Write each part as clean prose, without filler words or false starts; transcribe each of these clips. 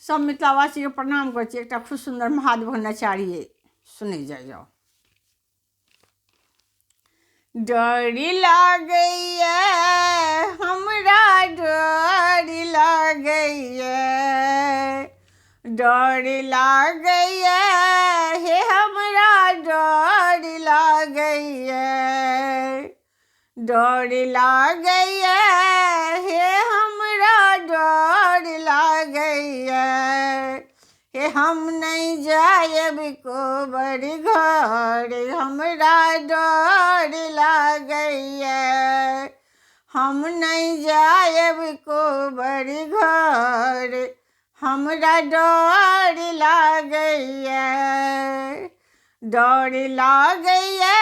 सब मिथिलावासीके प्रणाम करै छी। एकटा खूब सुन्दर महादेवक नचारी सुनै जाइ जाउ। डर लागैया हमरा, डर लागैया, डर लागैया हे हमरा, डर लागैया, डर लागैया हे हमरा, डर लागैया हे। हम नहि जायब कोबर घर, हमरा डर लागैया। हम नहि जायब कोबर घर, हमरा डर लागैया। डर लागैया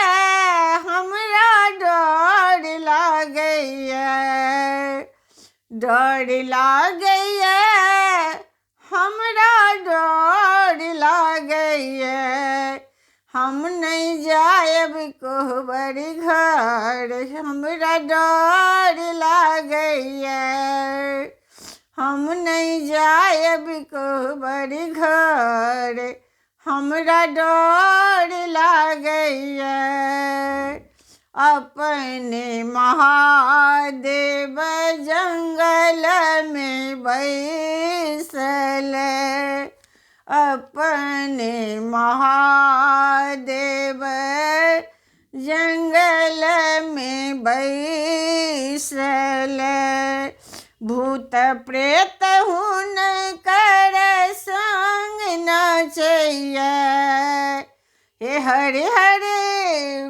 हमरा, डर लागैया, डर लागैया हमरा, डर लागैया। हम नहि जायब कोबर घर, हमरा डर लागैया। हम नहि जायब कोबर घर, हमरा डर लागैया। अपने महादेव जंगल में बैसल, अपने महादेव जंगल में बैसल, भूत प्रेत हुनकर संग नचैया हे हरे हरे।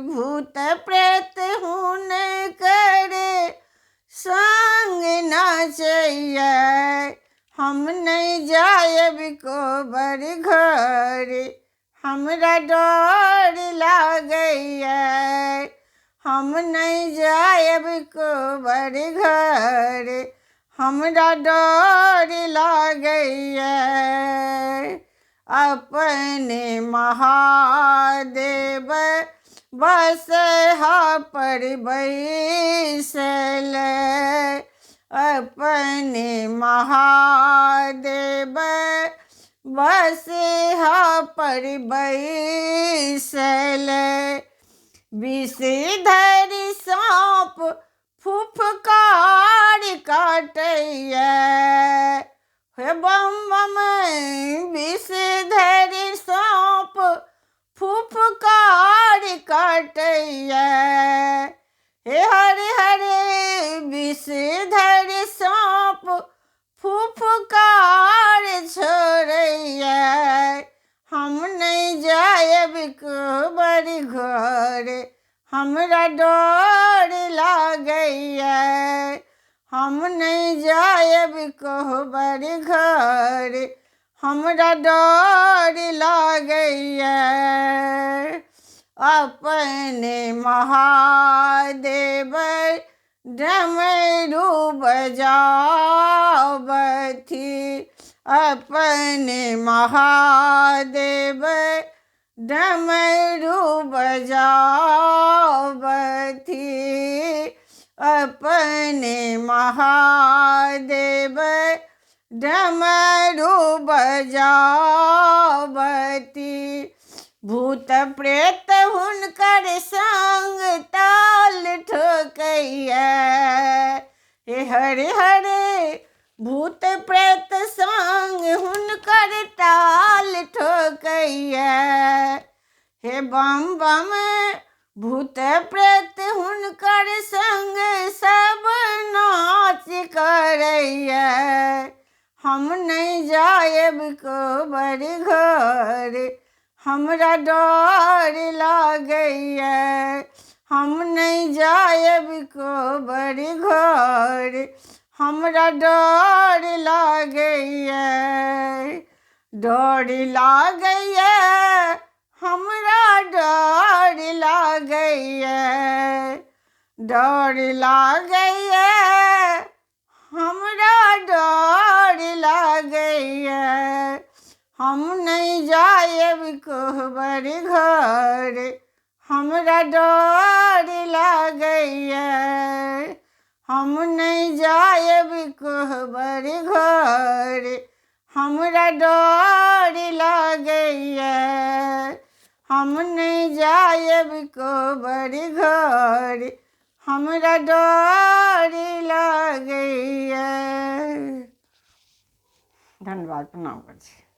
भूत प्रेत हुनकर संग नचैया। हम नहि जायब कोबर घर, हमरा डर लागैया। हम नहि जायब कोबर घर, हमरा डर लागैया। अपने महादेव बसहा पर बैसल, अपने महादेव बसहा पर बैसल, विषधर साँप फुफकार काटैया हे बम बम। विषधर साँप फुफकार काटैया हे हरे हरे। विषधर साँप फुफकार छोड़ैया। हम नहि जायब कोबर घर, हमरा डर लागैया। हम नहि जायब कोबर घर, हमरा डर लागैया। अपने महादेव डमरू बजाबथि, अपने महादेव डमरू बजाबथि, अपने महादेव डमरू बजाबथि। भूत प्रेत हुनकर संग ताल ठोकैया हे हरे हरे। भूत प्रेत संग हुनकर ताल ठोकैया हे बम बम। भूत प्रेत हुनकर संग सब नाच करैया। हम नहि जायब कोबर घर, हमरा डर लागैया। हम नहि जायब कोबर घर, हमरा डर लागैया। डर लागैया हमरा, डर लागैया, डर लागैया हमरा, डर लागैया। हम नहि जायब कोबर घर, हमरा डर लागैया। हम नहि जायब कोबर घर, हमरा डर लागैए। हम नहि जायब कोबर घर, हमरा डर लागैए। धन्यवाद, प्रणाम करै छी।